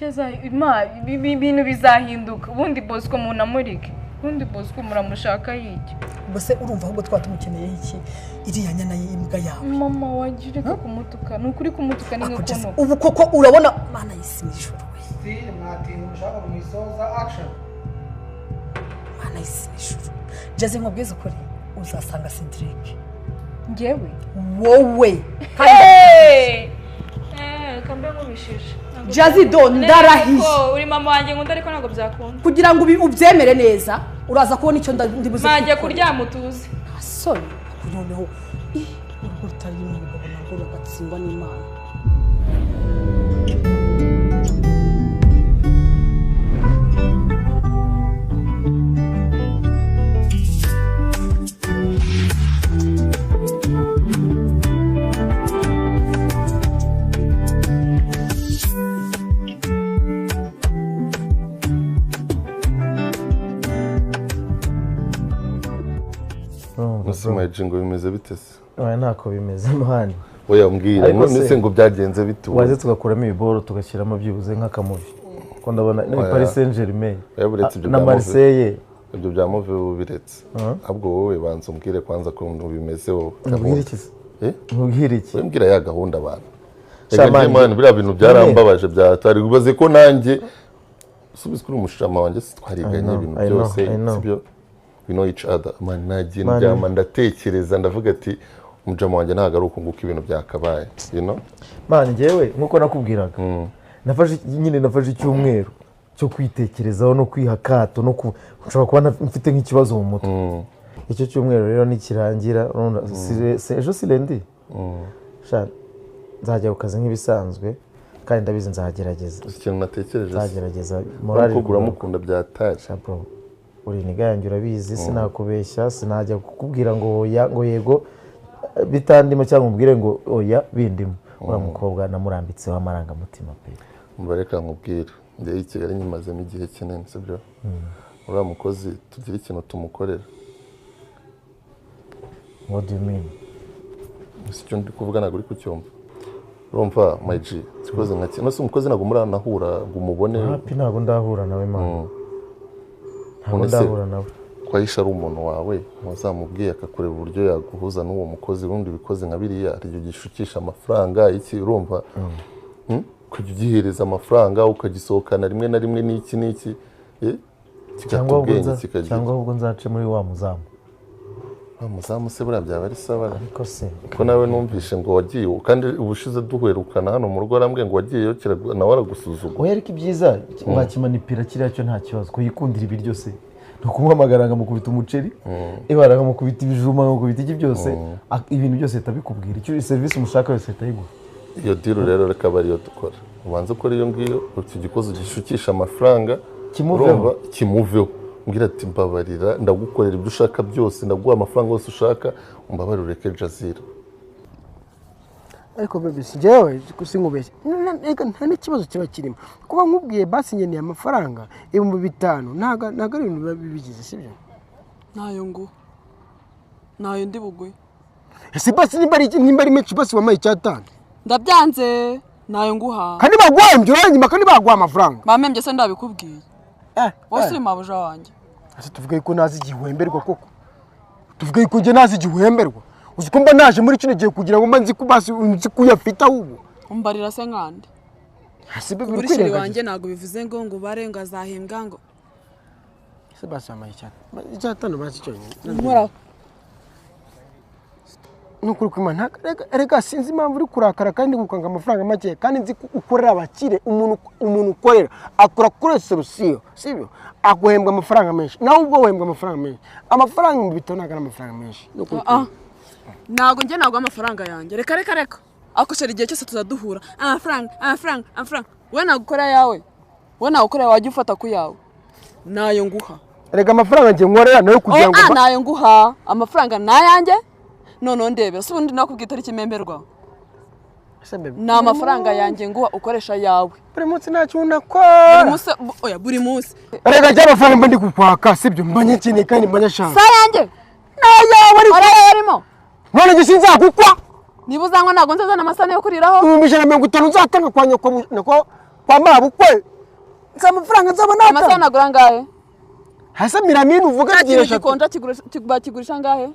Cyaza ima ibintu bizahinduka. Ubundi Bosco munamurike, ubundi Bosco muramushaka yiki? Ubwo se urumva ahubwo twaba tumukeneye iki, iriya nyana y'imbwa yawe? Mama wagireka kumutuka, ni ukuri kumutuka ni Ako Jazzy, nk'ukuntu ubu koko urabona Mana y'isi n'ijuru we. Still mwatinze, mushaka muyisoza action. Mana y'isi n'ijuru. Jazzy, nkubwize ukuri, uzasanga Cedric. Njyewe? Wowe. Hey! Eh, kambe nkubishije. Ntabwo Jazzy do, byakunda. ndarahiye. Ko uri mama wanjye nkunda, ariko ntabwo byakunda. Kugira ngo ubyemere neza, uraza kubona icyo ndibuze Majya kugukorera. kuryama utuze. Nta soni. Noneho urugo rutarimo umugabo narwo rugatsindwa n'Imana. Urumva, Ese my G, ngo bimeze bite se? Oya, ntako bimeze, man. Oya, mbwira. Ariko None se- se ngo byagenze bite ubu? Waze tugakuramo ibiboro, tugashyiramo byibuze nk'akamuvi, ko ndabona ni Oya. Paris Saint Germain Oya, buretse ibyo na bya Move. Marseille. Ibyo bya move ubu biretse, ahubwo wowe banza umbwire kwanza ukuntu bimeze wowe. Nkubwire iki se? Eh? Nkubwire iki? Wowe mbwira ya gahunda abantu. Sha, Reka njye, man, man, biriya bintu byarambabaje byatari ubaze ko nanjye subiza kuri umushama wanjye si twariganye I know, ibintu I know, byose, I know. sibyo? We know each other, man. Nagiye Man. ndyama ndatekereza, ndavuga ati umujama wanjye ntabwo ari uku nguku ibintu byakabaye. Man, njyewe nk'uko nakubwiraga, nafashe nyine, nafashe icyumweru cyo kwitekerezaho no kwiha akato no ku nshobora kuba mfite nk'ikibazo mu mutwe. Icyo cyumweru rero nikirangira, urumva, ejo si lundi. Sha, nzajya ku kazi nk'ibisanzwe, kandi ndabizi nzagerageza. Uzi ikintu natekereje se? Nzagerageza morale. Umukobwa uramukunda byatari. Sha bro, uri nigga yanjye, urabizi, sinakubeshya, sinajya kukubwira ngo oya, ngo yego bitandimo, cyangwa umbwire ngo oya bindimo. Uriya mukobwa namurambitseho amarangamutima pe. Umva, reka nkubwire, njyewe i Kigali nyimazemo igihe kinini, sibyo? Uriya mukozi tugira ikintu tumukorera. What do you mean? Gusa icyo ndi kuvuga ntabwo uri kucyumva. Urumva, my G, kikoze nka kimwe se, umukozi ntabwo muranahura ngo umubone? Happy, ntabwo ndahura nawe, man, ntabwo None se- ndahura nawe. Ko Aisha ari umuntu wawe, wazamubwiye akakureba uburyo yaguhuza n'uwo mukozi? Ubundi bikoze nka biriya, hari igihe ugishukisha amafaranga iki, urumva? Ukajya ugihereza amafaranga, ukagisohokana rimwe na rimwe n'iki n'iki, kigata Cyangwa ahubwo ubwenge kikagira. Cyangwa ahubwo nzace muri wa muzamu. Wa muzamu se buriya byaba ari sawa? Ariko se Ko nawe numvishe ngo wagiye, kandi ubushize duherukana hano mu rugo arambwiye ngo wagiyeyo nawe aragusuzugura. Oya, ariko ibyiza wakimanipira kiriya cyo nta kibazo, ko yikundira ibiryo se, ni ukumuhamagara nkamukubita umuceri, ibara nkamukubita ibijumba, nkamukubita iki byose, ibintu byose ahita abikubwira, icyo serivisi umushaka yose ahita ayiguha. Iyo deal rero reka abe ariyo dukora. Ubanza ukora iyo ngiyo, iki gikozi gishukisha amafaranga Kimuveho. urumva, kimuveho. Umbwira ati mbabarira, ndagukorera ibyo ushaka byose, ndaguha amafaranga yose ushaka, umbabarire ureke Jazira. Ariko baby, si njyewe sinkubeshye, reka nta n'ikibazo kiba kirimo kuba nkubwiye basi nkeneye amafaranga 5000, ntabwo ari ibintu biba bigize, sibyo? Ntayo nguha, ntayo ndi buguhe. Ese basi nimba ari menshi, basi wampaye icyatanu? Ndabyanze, ntayo nguha. Kandi baguhembye, uranyima kandi baguha amafaranga. Bampembye se ndabikubwiye? Eh, Wowe eh. uri mabuja wanjye? Ese tuvuge ko ntazi igihe uhemberwa koko? Tuvuge ko njye ntazi igihe uhemberwa? Uzi ko mba naje muri kino gihe kugira ngo mba nzi ko basi nzi ko uyafite ahubwo? Umbarira se nkande? Ese baby, uri Kugura isheri kwirengagiza. wanjye ntabwo bivuze ngo ubare ngo azahembwa ngo Ese basi wampaye icyatanu basi cyonyine? Nkoraho. Nukuri kw'Imana, reka sinzi impamvu uri kurakara kandi gukanga amafaranga make, kandi nzi ko ukorera abakire. Umuntu ukorera akora kuri solution, sibyo? Aguhembwa amafaranga menshi, nawe ubwo uhembwa amafaranga menshi. Amafaranga 5000 ntabwo ari amafaranga menshi. Nukuri. Ah, ntabwo njye ntabwo amafaranga yanjye, reka reka reka. Ariko chéri, igihe cyose tuzaduhura amafaranga, amafaranga, amafaranga. Wowe ntabwo ukora ayawe, wowe ntabwo ukora ayawe, wajya ufata ku yawe. Nayo nguha. Reka, amafaranga njye nkorera nayo kugira ngo Oh, ah, nayo nguha, amafaranga ni ayanjye. Noneho ndebera se ubundi nakubwiye itariki memberwa? Ese baby, Ni amafaranga yanjye nguha, ukoresha ayawe. Buri munsi nta kintu Buri nakora. munsi, oya, buri munsi. Reka njye amafaranga mba ndi kukwaka, sibyo? Mba nyakeneye kandi mba nyashaka. Si ayanjye. N'ayawe ariko. Arayo arimo. None njye sinzagukwa. Niba uzanywa, ntabwo nzazana amasahani yo kuriraho. 150,000 nzatanga kwa nyoko, nako kwa mabukwe, nzi amafaranga nzaba Amasahani natanga. agura angahe? Hase miramine uvuga Cya ebyiri, kintu eshatu. gikonja bakigurisha angahe?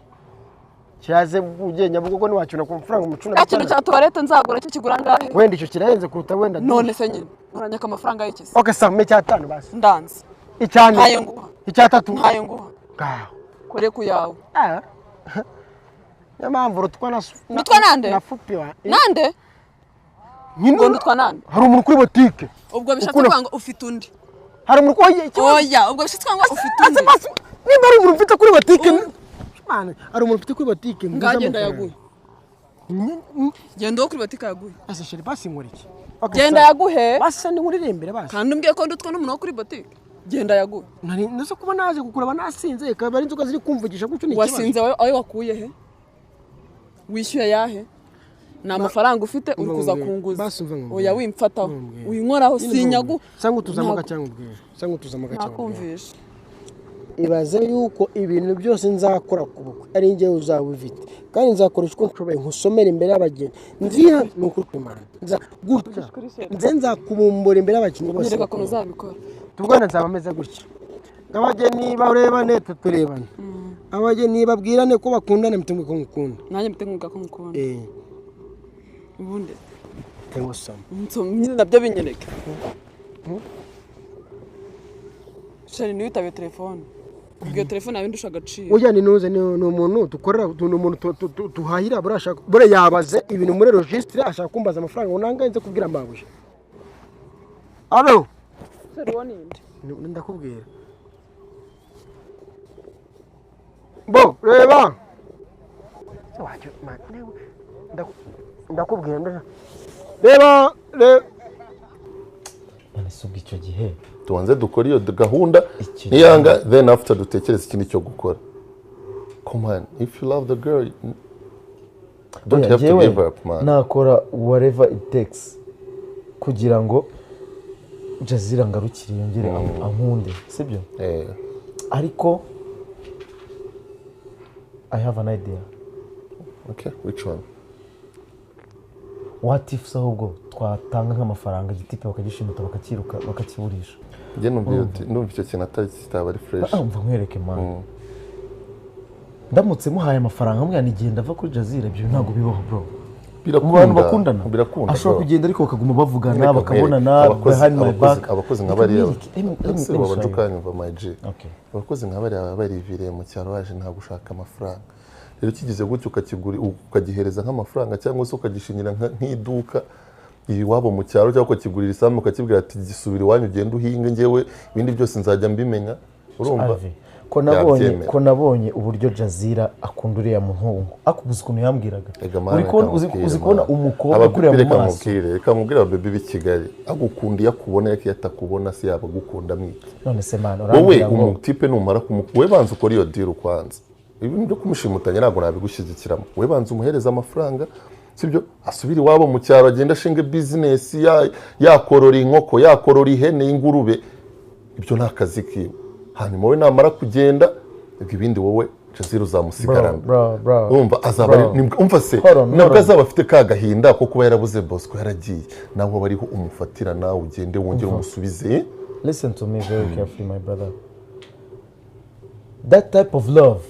Cyaze ugiye Nyabugogo ntiwakibona ku mafaranga umucuna. Cya kintu cya toilette nzagura cyo kigura angahe? Wenda icyo kirahenze kuruta wenda. None se nyine uranyaka amafaranga y'iki se? Okay, sawa, mpe icyatanu basi. Ndanze. Icyane. Ntayo nguha. Icyatatu. Ntayo nguha. Ngaho. Kore ku yawe. Ah. Niyo mpamvu rutwa na Ndutwa nande? Na fupi wa Nande? Nyine. Ngo ndutwa nande? Hari umuntu kuri botike. Ubwo bishatse Ukunda- kuvuga ngo ufite undi. Hari umuntu, oya, ikibazo. Oya, ubwo bishatse kuvuga ngo ufite Ase undi. basi, nimba ari umuntu mfite kuri botike. Man, hari umuntu mfite kuri botike nguze Ngagenda amafaranga. yaguhe. Genda uwo kuri botike yaguhe. Ase chéri, basi nkora iki? Genda yaguhe. Basi ni nkuririmbire basi. Kandi umbwiye ko ndutwa n'umuntu wo kuri botike, genda yaguhe. Nari nose kuba naje kukureba nasinze, ikaba ari inzoga ziri kumvugisha gutyo, ni ikibazo. Wasinze ayo wakuye he? Wishyuye yahe? Ni amafaranga ufite uri kuza Mbabwire. kunguza? Basi umva nkubwire. Oya, wimfataho. Nkubwire. Winkoraho, sinyagu. Cyangwa utuzamo Ntabwo- cyangwa ubwire. Cyangwa utuzamo cyangwa ubwire. Nakumvisha. Ibaze yuko ibintu byose nzakora ku bukwe ari njyewe uzaba ubifite, kandi nzakoresha uko nshoboye nkusomere imbere y'abageni. Nziha ni ukuri kw'Imana, nza gutya nze nzakubumbura imbere y'abakinnyi bose. Nyereka ukuntu uzabikora. Tubwana nzaba ameze gutya, ngo abageni barebane, tuturebane, abageni babwirane ko bakundana, mutemwe ko ngukunda. Nanjye mpite nkuga ko ngukunda. Eh. Ubundi Tengusoma. Nyine nabyo binyereke. Chéri, ntiwitabe telefone. Ubwo iyo telefone yawe indusha agaciro. Ujya ni nuze ni umuntu dukorera, ni umuntu tuhahira. Buriya ashaka, buriya yabaze ibintu muri registre, ashaka kumbaza amafaranga ngo nangahe nze kubwira mabuja. Allo? Chéri, uwo ni nde? Ndakubwira bo reba. Se wajya, ndakubwira reba None se ubwo icyo gihe Tubanze dukore iyo gahunda. Icyo Niyanga, then after dutekereze ikindi cyo gukora. Come on, if you love the girl, don't Oya, have to njyewe give up, man. nakora whatever it takes kugira ngo Jazira ngarukire, yongere ankunde, sibyo? Eh. Ariko I have an idea. Okay, which one? What if se ahubwo twatanga nk'amafaranga, igitipe bakagishimuta, bakakiruka, bakakiburisha? Njye numva ndumva icyo kintu atari kitaba ari fresh. Ah, umva nkwereke, man. Ndamutse muhaye amafaranga mwana, igihe ndava kuri Jazira, ibyo ntabwo bibaho, bro. Mu bantu bakundana Birakunda, ashobora bro. kugenda ariko bakaguma bavugana, Reka bakabonana nkwereke. Abakozi- behind my back. Abakozi nka bariya Reka nkwereke. ese Let me wabanje show you. ukanyumva, my G? Okay. Abakozi nka bariya baba bariviriye mu cyaro, baje nta gushaka amafaranga. Rero kigize gutyo ukakigura, ukagihereza nk'amafaranga, cyangwa se ukagishingira nk'iduka iwabo mu cyaro, cyangwa ukakigurira isambu, ukakibwira ati gisubira iwanyu, ugende uhinge, njyewe ibindi byose nzajya mbimenya, urumva? Alve, ko nabonye Yabyemera. ko nabonye uburyo Jazira akunda uriya muhungu, akubuza ukuntu yambwiraga. Ega man, Uri kubona, reka nkubwire, uzi kubona man. umukobwa Ababebi, kureba mu reka maso. nkubwire, reka nkubwire, ababebi b'i Kigali agukunda iyo akubona, ariko iyo atakubona si yaba agukunda mwite. None se man, Wowe urambwira ngo umutipe numara wowe banza ukora iyo deal kwanza. Ibintu byo kumushimutanya ntabwo nabigushyigikiramo. Wowe banza umuhereze amafaranga, sibyo? Asubire iwabo mu cyaro, agende ashinge business, yakorora inkoko, yakorora ihene, ingurube, ibyo ni akazi kiwe. Hanyuma we namara kugenda, ubwo ibindi wowe Jazira uzamusigarana. Bro, bro, bro. Umva, azaba ari Bro. umva se, Hold on, hold nabwo on. azaba afite ka gahinda ko kuba yarabuze Bosco yaragiye, nawe aba ariho umufatira, nawe ugende wongere umusubize. Listen to me very carefully, my brother. That type of love,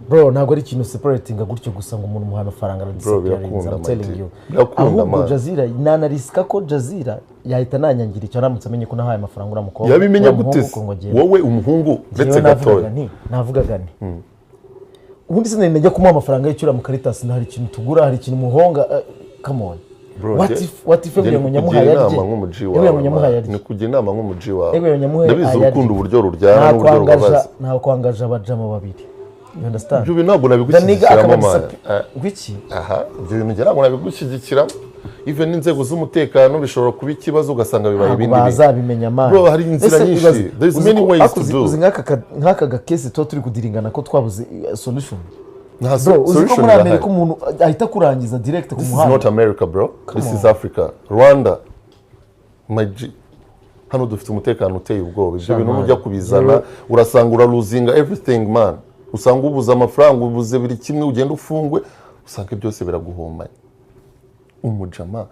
bro, ntabwo ari ikintu separatinga gutyo gusa ngo umuntu umuha amafaranga Bro, aradisappearinze. birakunda, I'm telling my you. Birakunda, Ahubwo man. Jazira nanariska ko Jazira yahita nanyangira icyo aramutse amenye ko nahaye amafaranga uriya mukobwa. Yabimenya Uriya gute muhungu se? ko ngo agende. Wowe umuhungu Njyewe uretse navugaga gatoya. nti, navugaga nti ubundi sinari najya kumuha amafaranga y'icyo mu Caritas, hari ikintu tugura, hari ikintu muhonga, come on. Bro, What if, what if njye ngo ni nyamuhaye kugira arye? inama nk'umuji Yewe ngo wawe, nyamuhaye man. arye. Ni kugira inama nk'umuji wawe. Yewe nyamuhaye Ndabizi ayarye. urukundo uburyo ruryana n'uburyo rubabaza. Nta kwangaja abajama babiri, you understand? Ibyo bintu ntabwo The nigga nabigushyigikiramo, akaba man. ngwiki? Aha, ibyo bintu njye ntabwo nabigushyigikiramo. Even n'inzego z'umutekano bishobora kuba ikibazo, ugasanga bibaye Ntabwo ibindi bintu. bazabimenya, man. Bro, hari inzira Ese nyinshi. There's uzi many ways to do. Uzi nk'aka gakesi tuba turi kudiringana ko twabuze solution? Nta Bro, uzi ko solution muri irahari. Amerika umuntu ahita akurangiza direct ku This is muhanda. not America, bro. This on. is Africa. Rwanda. My G. Hano dufite umutekano uteye ubwoba. Ibyo bintu Man. nujya kubizana, urasanga uraluzinga everything, man. Usanga ubuze amafaranga, ubuze buri kimwe, ugenda ufungwe, usanga byose biraguhomanya. Umujama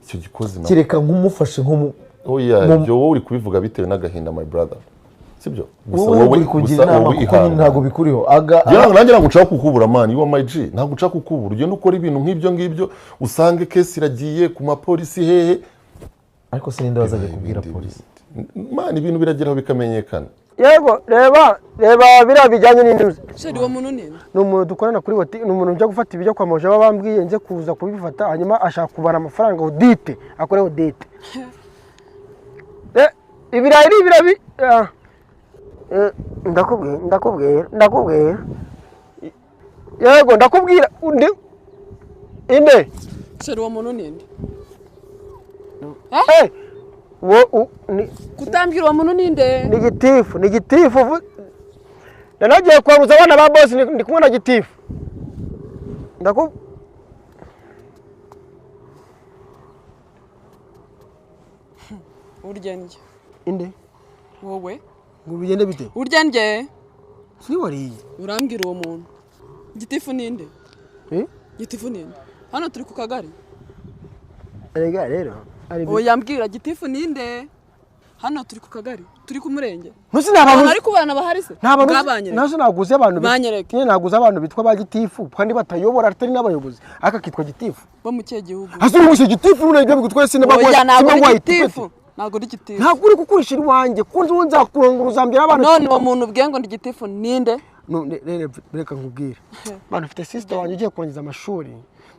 icyo gikozi na Kereka nkumufashe nko mu Oya, Mu- ibyo wowe uri kubivuga bitewe n'agahinda, my brother, sibyo? Gusa Wowe uri kugira inama kuko nyine ntabwo bikuriho aga. Nanjye ntabwo nshaka kukubura, man. You are my G. Ntabwo nshaka kukubura. Ugenda ukora ibintu nk'ibyo ngibyo, usange case iragiye ku mapolisi hehe. Ariko sininde bazajya kubwira polisi? Man, ibintu birageraho bikamenyekana. Yego, reba, reba biriya bijyanye n'intuzi. Chéri, uwo muntu ninde? Ni umuntu dukorana kuri hoteli, ni umuntu njya gufata ibiryo kwa moja, baba bambwiye nze kuza kubifata, hanyuma ashaka kubara amafaranga, audit, akore audit. Ibirayi ni ibirayi ah. Ndakubwira, ndakubwira, ndakubwira, yego, ndakubwira undi inde. Chéri, uwo muntu ninde? Wo ni Kutambwira uwo muntu ninde? Ni gitifu, ni gitifu. Nanagiye kwaruza abana ba bosi, ndi kumwe na gitifu, ndaku Urya ndye. Inde? Wowe. Ngo bigende bite? Urya ndye. Si wariye? Urambwira uwo muntu, gitifu ninde? Eh? Gitifu ninde? Hano turi ku kagari. Erega rero ari Oya, mbwira, gitifu ninde? Hano turi ku kagari, turi ku murenge? Ntuzi ni abantu Abantu ari kubarana bahari se? Nta bantu Bwabanyereka. nazo naguze abantu Banyereke. Nyine naguze abantu bitwa ba gitifu kandi batayobora, atari n'abayobozi, aka kitwa gitifu. Bo mu kihe gihugu? Hasi uri mushe gitifu none ibyo bigutwaye sinaba. Oya, ntabwo ari gitifu, ntabwo ari gitifu. Ntabwo uri kukurishira iwanjye kunzi uwo nzakurongora uzambwira abantu. None uwo muntu ubwiye ngo ndi gitifu ninde? No, rero reka nkubwire, bantu ufite sister wanjye ugiye kurangiza amashuri,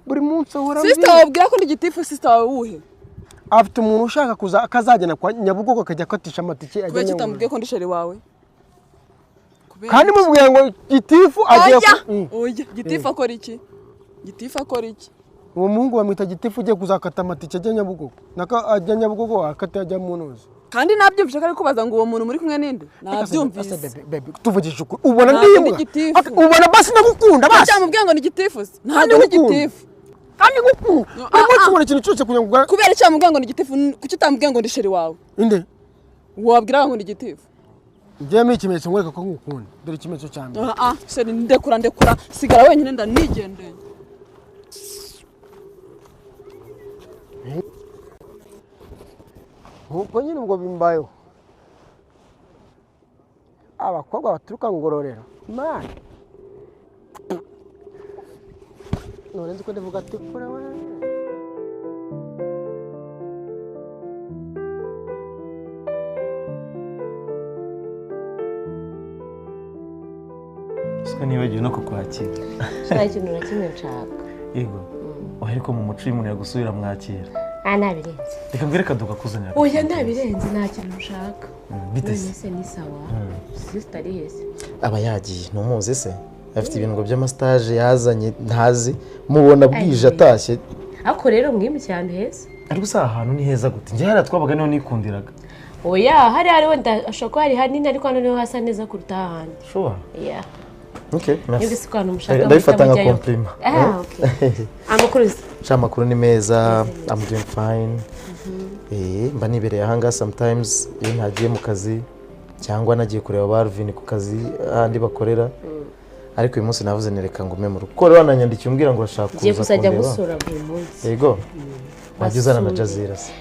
buri munsi ahora Sister ambwira. wawe ubwira ko ndi gitifu, sister wawe wuhe? Afite umuntu ushaka kuza akazagenda kwa Nyabugogo, akajya akatisha amatike ajya Kubera iki Nyabugogo. utamubwiye ko ndi chéri wawe? Kubera Kandi iki? mubwiye ngo gitifu agiye Oya! ku Oya, gitifu akora iki? Gitifu akora iki? Uwo muhungu bamwita gitifu, ugiye kuzakata amatike ajya Nyabugogo, naka ajya Nyabugogo akata ajya mu ntuzi. Kandi nabyumvise ko ari kubaza ngo uwo muntu muri kumwe ninde, nabyumvise. Baby, tuvugisha ukuri, ubona Ntabwo ndi ndimbwa gitifu. Ubona basi ndagukunda basi? Cyamubwiye ngo ni gitifu se? Kandi Ntabwo ni ngukunda. gitifu. Kandi ngukunda No, buri ah, munsi ah. ubona ikintu cyose kugira ngo Kubera icyo wamubwiye ngo ni gitifu, kuki utamubwiye ngo ndi chéri wawe? Inde? Wabwira ngo ni gitifu. Njyewe ikimenyetso nkwereka ko ngukunda, dore ikimenyetso cya mbere. Ah ah, chéri, ndekura, ndekura, sigara wenyine, ndanigendeye. Nkuko nyine ubwo bimbayeho, abakobwa baturuka Ngororero, mani, none nzi ko ndivuga ati kure we. Siko nibagiwe no kukwakira. Nta kintu na kimwe nshaka. Yego, oya, ariko mu muco iyo umuntu yagusubira mwakira. Ah, ntabirenze. Reka mbwire kaduka kuzanira. Oya, ntabirenze, nta kintu nshaka. Bite None se? se ni sawa? Sister ari hese? Aba yagiye, ntumuzi se? Afite ibintu by'amastage yazanye, ntazi mubona bwije Ayiwe. atashye. Ariko rero mwimukiye ahantu heza. Ariko se aha hantu ni heza gute? Njye hariya twabaga niho nikundiraga. Oya, hariya hari wenda ashobora kuba hari hanini, ariko hano niho hasa neza kuruta ahandi. Sure. Yeah. Okay, merci. Niba isi ahantu mushaka Ndabifata muhita nka mujyayo. compliment. Ah, okay. Amakuru se? Sha, amakuru ni meza, I'm doing fine. Mba nibereye ahangaha sometimes iyo ntagiye mu kazi cyangwa nagiye kureba ba Alvin ku kazi ahandi bakorera, ariko uyu munsi navuze nereka ngume mu rugo kuko rero wananyandikiye umbwira ngo urashaka Ngiye kuza kuzajya kundeba. gusura buri munsi. Yego, wajya uzana na Basure. Jazira se.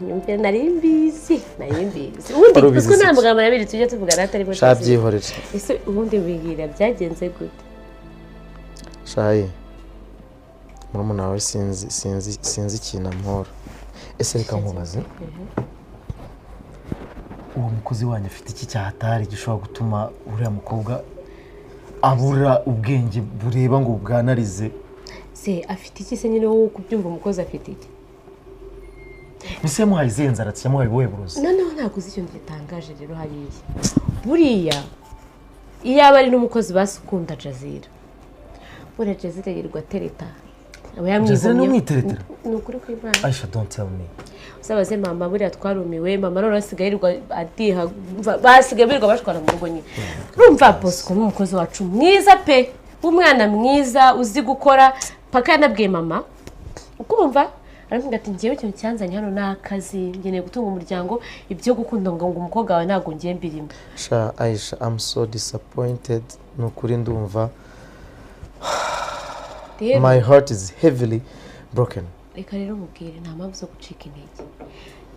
Nyumvira, nari mbizi, nari mbizi ubundi. Wari ubizi Kuko nta se? magambo abiri tujya tuvugana atari Sha, byihorere. Ese ubundi mbwira, byagenze gute? Shayi, murumuna wawe sinzi, sinzi, sinzi ikintu ampora. Ese reka nkubaze, uwo mukozi wanyu afite iki cyahatari gishobora gutuma uriya mukobwa abura ubwenge bureba ngo bwanarize? Se afite iki se nyine wowe kubyumva, umukozi afite iki? Mbese yamuhaye izihe nzaratsi? Yamuhaye ubuhe burozi? Noneho ntabwo uzi ikintu gitangaje rero hariya. Buriya iyo aba ari n'umukozi basi ukunda Jazira, buriya Jazira yirirwa atereta, aba Jazira ni yamwigomyeho. umwiteretera? Ni ukuri kw'Imana. Aisha, don't tell me. Uzabaze mama, buriya twarumiwe. Mama noneho asigaye yirirwa adiha, basigaye birirwa bashwana mu rugo nyine. Urumva Bosco ni umukozi wacu mwiza pe, w'umwana mwiza uzi gukora, paka yanabwiye mama, ukumva aramubwira ati: "Ngewe ikintu cyanzanye hano ni akazi, ngeneye gutunga umuryango, ibyo gukunda ngo umukobwa wawe ntabwo ngiye mbirimo." Sha Aisha, I'm so disappointed, ni ukuri ndumva Rero my heart is heavily broken. Reka rero mubwire, nta mpamvu zo gucika intege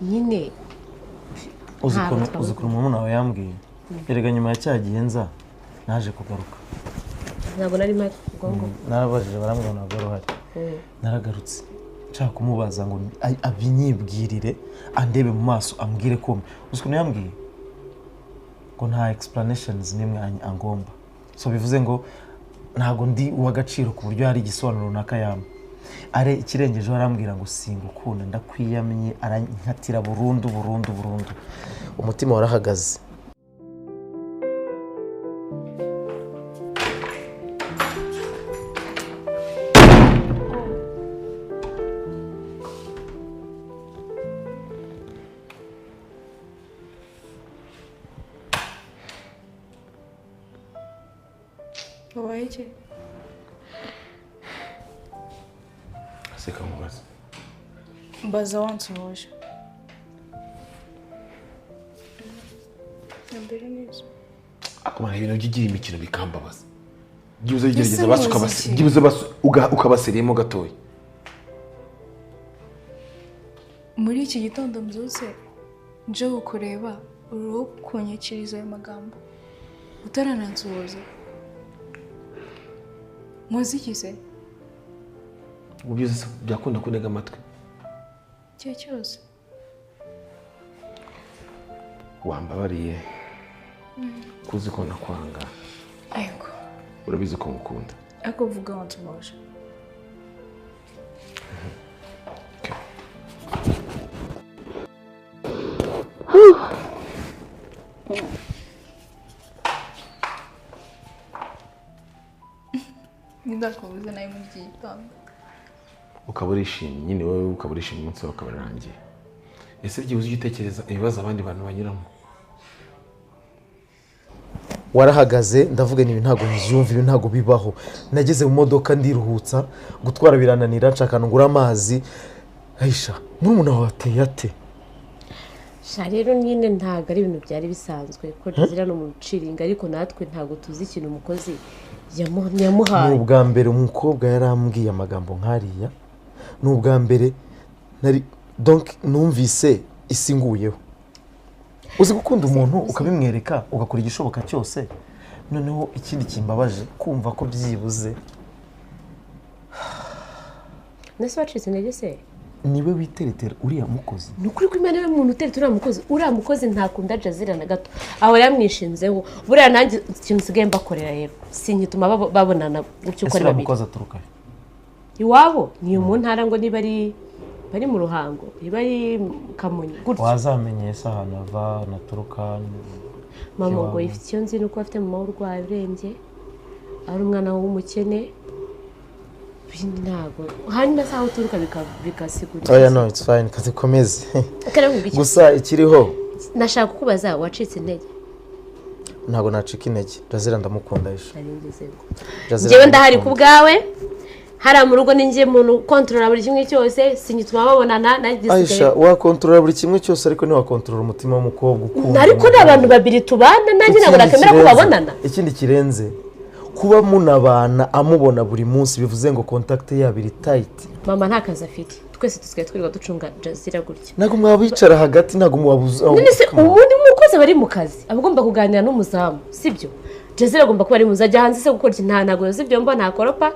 nyine. Uzi ukuntu umuntu nawe yambwiye. Erega nyuma ya cya gihe nza naje kugaruka. Ntabwo nari mpari ubwo. Narabajije barambwira ntabwo uruhari. Naragarutse. Nshaka kumubaza ngo abinyibwirire andebe mu maso ambwire ko uzi ukuntu yambwiye ngo nta explanations n'imwe angomba. So bivuze ngo ntabwo ndi uw'agaciro ku buryo hari igisobanuro runaka yampa. Are ikirengejeho arambwira ngo singukunda ndakwiyamye, arankatira burundu burundu burundu. Umutima warahagaze. Wabaye iki? Seka mubaza. Mbaza wansohoje. Mbere neza. Akumana ibintu by'igira imikino bikambabaza. Byibuze ugerageza basuka basi, byibuze ukabaseriyemo gatoya. Muri iki gitondo mbyutse nje kukureba uruhu kunyikiriza ayo magambo. Utaranansuhuza. Muzikize. Ubyuze byakunda kunega amatwi. Cyo cyose. Wambabariye. Kuzi ko nakwanga. Ayiko. Urabizi ko ngukunda. Ako vuga wansohoje. Ndakubuze nawe muri iki gitondo. Ukaba urishimye nyine wowe ukaba urishimye umunsi wawe ukaba urangiye. Ese byibuze ujya utekereza ibibazo abandi bantu banyuramo? Warahagaze ndavuga ibi ntabwo mbyumva, ibi ntabwo bibaho. Nageze mu modoka ndiruhutsa, gutwara birananira, nshaka ngura amazi. Aisha, murumuna wawe ateye ate? Sha rero nyine ntabwo ari ibintu byari bisanzwe ko Jazira no muciringa, ariko natwe ntabwo tuzi ikintu umukozi yamuhaye. Ni ubwa mbere umukobwa yarambwiye amagambo nkariya. Ni ubwa mbere nari donc numvise isi nguyeho. Uzi gukunda umuntu ukabimwereka ugakora igishoboka cyose. Noneho ikindi kimbabaje kumva ko byibuze nase wacitse intege se niwe witeretera uriya mukozi. Ni ukuri ko Imana we muntu utereta uriya mukozi, uriya mukozi ntakunda Jazira na gato, aho yamwishinzeho. Buriya nanjye ikintu nsigaye mbakorera rero sinkituma babonana gutyo uko ari babiri. Mukozi aturuka iwabo ni mu ntara ngo niba ari bari mu Ruhango, niba ari Kamonyi gutyo. Wazamenye se ahantu ava naturuka? Mama ngo ifite icyo nzi nuko afite mama urwaye urembye, ari umwana w'umukene. Ntabwo hanyuma saho uturuka bikasigura. Oya no it's fine, kazikomeze. Gusa ikiriho nashaka kukubaza, wacitse intege? Ntabwo nacika intege, Jazira ndamukunda Aisha. Njyewe ndahari ku bwawe, hariya mu rugo ninjye muntu kontorora buri kimwe cyose, sinyituma babonana. Aisha, wakontorora buri kimwe cyose ariko ntiwakontorora umutima w'umukobwa ukunda. Ariko ni abantu babiri tubana, nanjye ntabwo nakemera ko babonana. Ikindi kirenze kuba munabana amubona buri munsi bivuze ngo contact yabo iri tight. Mama nta kazi afite, twese tusigaye twirirwa ducunga Jazira gutya. Ntabwo mwabicara hagati, ntabwo mwabuza. None se ubundi umukozi bari mu kazi aba agomba kuganira n'umuzamu, sibyo? Jazira agomba kuba ari mu nzu, ajya hanze se gukora iki? Nta ntago yoza ibyombo, ntakoropa,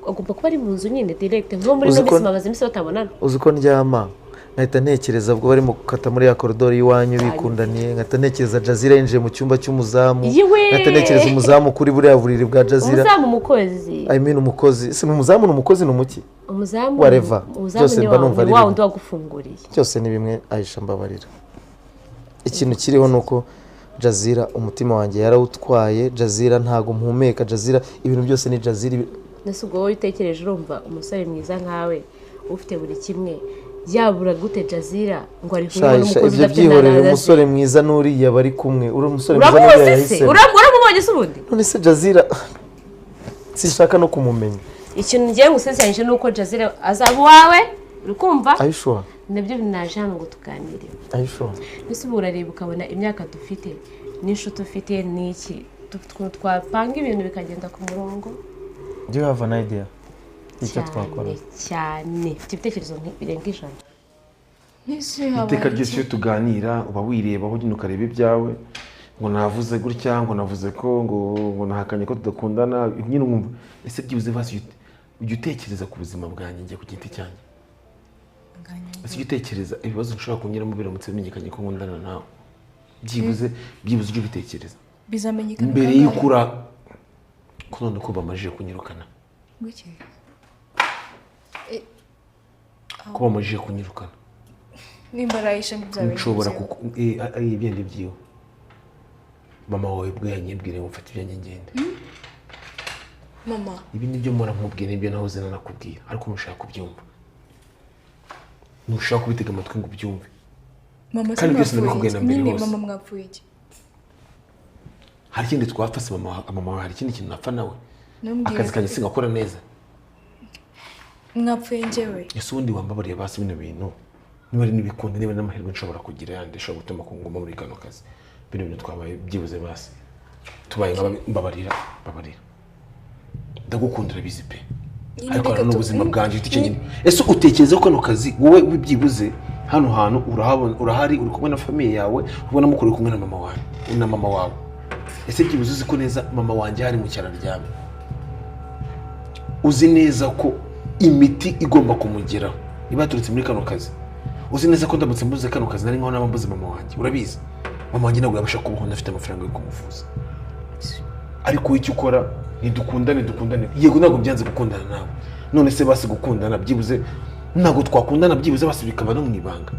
agomba kuba ari mu nzu nyine direct. Nko muri ino minsi babaza iminsi batabonana. Uzi ko ndyama nkahita ntekereza ubwo barimo gukata muri ya koridoro y'iwanyu bikundaniye, nkahita ntekereza Jazira yinjiye mu cyumba cy'umuzamu, nkahita ntekereza umuzamu kuri buriya buriri bwa Jazira. Umuzamu umukozi. I mean umukozi. Si umuzamu ni umukozi ni umuki? Umuzamu. Whatever. Byose mba numva ari wa wundi wagufunguriye. Byose ni bimwe Aisha, mbabarira. Ikintu kiriho nuko Jazira umutima wanjye yarawutwaye, Jazira ntago mpumeka, Jazira ibintu byose ni Jazira. Nese ubwo wowe utekereje urumva umusore mwiza nkawe ufite buri kimwe yabura gute Jazira ngo ari kumwe n'umukozi udafite? Byihorere, umusore mwiza n'uriya bari kumwe, uri umusore mwiza n'uriya yahisemo. Uramubonye se ubundi? None se Jazira sinshaka no kumumenya. Ikintu ngiye ngusezeranyije ni uko Jazira azaba uwawe, uri kumva? Are you sure? Nabyo naje hano ngo tuganire. Are you sure? Mbese ubu urareba ukabona imyaka dufite n'inshuti ufite n'iki, twapanga ibintu bikagenda ku murongo. Do you have an idea? Icyo twakora cyane, mfite ibitekerezo birenga 100. Nese habaye Iteka ryose iki? iyo tuganira uba wirebaho nyine, ukareba ibyawe, ngo navuze gutya, ngo navuze ko ngo nahakanye ko tudakundana nyine. Nkumva ese byibuze basi ujya utekereza ku buzima bwanjye njye ku giti cyanjye? Ese ujya utekereza ibibazo nshobora kunyuramo biramutse bimenyekanye ko nkundana nawe? Byibuze ujye ubitekereza Bizamenyekana mbere kangahe? y'uko ura ko none ko bamajije kunyirukana. Ngwiki? Ko bamajije kunyirukana. Nimba arayisha ntibyaba. Nshobora kuku ari ibyende byiwe. Mama wawe ubwo yanyibwire ngo mfate ibyanjye ngende. Mama? Ibi nibyo mpora nkubwira, nibyo nahoze nanakubwira, ariko ntushaka kubyumva, ntushaka kubitega amatwi ngo ubyumve. Mama se Kandi byose mwapfuye ndabikubwiye iki? na mbere Nyine hose. mama mwapfuye iki? Hari ikindi twapfa se mama wawe? Hari ikindi kintu napfa nawe? Ntumbwire Akazi kanjye singakora neza? Mwapfuye njyewe? Ese ubundi wambabariye basi bino bintu, niba ari n'ibikundi, niba ari n'amahirwe nshobora kugira yandi ashobora gutuma kunguma muri kano kazi, bino bintu twabaye byibuze basi tubaye mbabarira, mbabarira, ndagukunda urabizi pe. Nyine Ariko reka hano n'ubuzima bwanjye ufite icyo nyine- nyine. Ese utekereza ko kano kazi wowe byibuze hano hantu urahabona, urahari, uri kumwe na famille yawe, ubona mukuru, uri kumwe na mama wawe na mama wawe. Ese byibuze uzi ko neza mama wanjye hari mu cyaro aryamye? Uzi neza ko imiti igomba kumugeraho iba yaturutse muri kano kazi? Uzi neza ko ndamutse mbuze kano kazi nari nkaho naba mbuze mama wanjye? Urabizi, mama wanjye ntabwo yabasha kubaho ndafite amafaranga yo kumuvuza. Ariko wowe icyo ukora, ntidukundane, dukundane. Yego, ntabwo byanze gukundana nawe. None se basi gukundana byibuze, ntabwo twakundana byibuze basi bikaba no mu ibanga?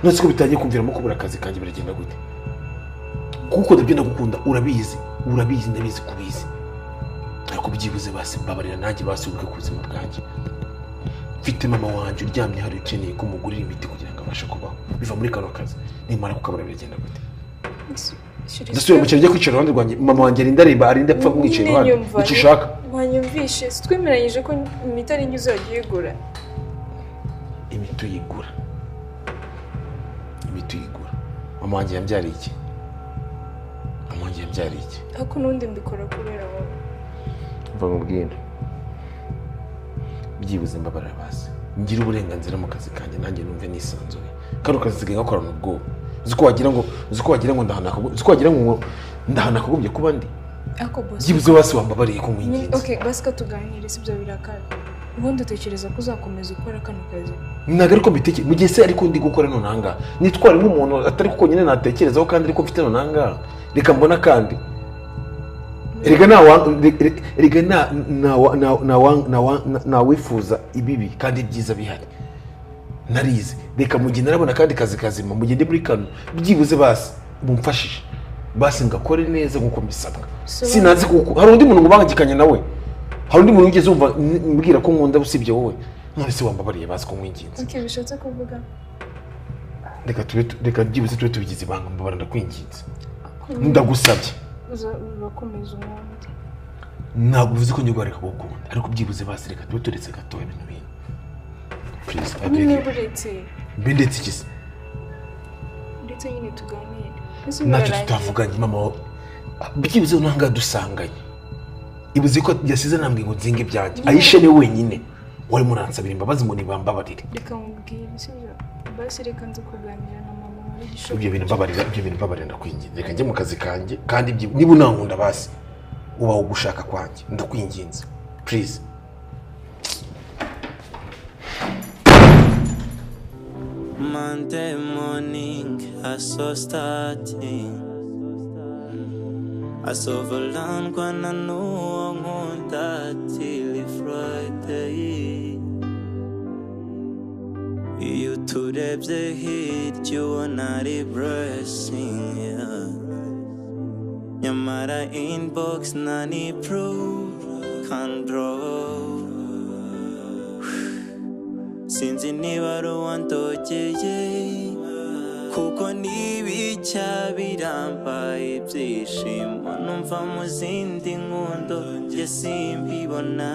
None se ko bitangiye kumviramo kubura akazi kanjye, biragenda gute? Kuko ndabyo ndagukunda urabizi, urabizi, ndabizi kubizi. Ariko byibuze basi mbabarira nanjye basi wibuke ku buzima bwanjye. Mfite mama wanjye uryamye hari ukeneye ko mugurira imiti kugira ngo abashe kubaho, biva muri kano kazi. Nimara kukabura biragenda gute? Ndasubira mu cyaro njya kwicara iruhande rwanjye mama wanjye arinda areba, arinda apfa kumwicara iruhande? Nyine Icyo ushaka. Wanyumvishe, si twemeranyije ko imiti ari njye uzajya uyigura? Imiti uyigura, imiti uyigura. Mama wanjye yambyariye iki? Mama wanjye yambyariye iki? Ariko n'ubundi mbikora kubera wowe. Mva nkubwire, byibuze mbabarira basi ngire uburenganzira mu kazi kanjye, nanjye numve nisanzuye. Kano kazi nsigaye gakorana ubwoba. Uzi ko wagira ngo ndahana akagombye kuba ndi. Ariko boss, Byibuze basi wambabariye ko nyine nkwinginze. Okay, basi ko tuganire, si ibyo birakara. Ubundi utekereza ko uzakomeza ukora kano kazi? Ntabwo ariko mbitekereza mu gihe se ariko ndi gukora none ahangaha nitware nk'umuntu atari kuko nyine natekerezaho kandi ariko mfite none ahangaha reka mbona kandi erega erega ntawifuza ibibi kandi ibyiza bihari. Narize, reka mu gihe narabona akandi kazi kazima, mu gihe ndi muri kano, byibuze basi mumfashije basi ngakore neza nk'uko mbisabwa. Sinazi kuko hari undi muntu ngubangikanye nawe, hari undi muntu wigeze wumva mbwira ko nkunda usibye wowe? None se wambabariye basi ko nkwinginze? Okay, bishatse kuvuga Reka tube, reka byibuze tube tubigize ibanga. Mbabara, ndakwinginze, ndagusabye. Urakomeza ubundi. Ntabwo bivuze ko njye reka gukunda, ariko byibuze basi reka tube turetse gatoya ibintu bintu, please, I beg Nyine you. buretse. Mbe ndetse iki se? Ndetse nyine tuganire. Ese Ntacyo birarangiye? tutavuganye. Mama wawe byibuze nanga dusanganye, ibuze ko yasize nambwiye ngo nzinge ibyanjye. Ayishe ni wenyine wari muransabira imbabazi ngo nibambabarire. Reka mubwire, sibyo? Basi reka nze kuganira na mama wari gishoboka. Ibyo bintu mbabarira, ibyo bintu mbabarira, ndakwinginze. Reka njye mu kazi kanjye kandi niba unankunda basi ubaho ugushaka kwanjye, ndakwinginze, please. Monday morning, I saw starting. I saw Valan n'uwo nkunda till Friday. Iyo uturebye hirya ubona ari blessing, yeah. Nyamara inbox nani proof control. Sinzi niba ari uwandogeye kuko n'ibicya birambaye ibyishimo numva mu zindi nkundo njye simbibona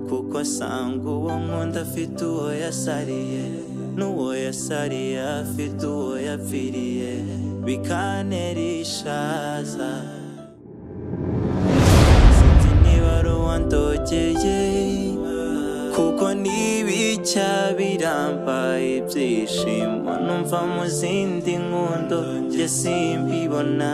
kuko asanga uwo nkunda afite uwo yasariye n'uwo yasariye afite uwo yapfiriye bikantera ishaza. Sinzi niba ari uwandogeye kuko n'ibicya Bicya birampa ibyishimo numva mu zindi nkundo njye simbibona.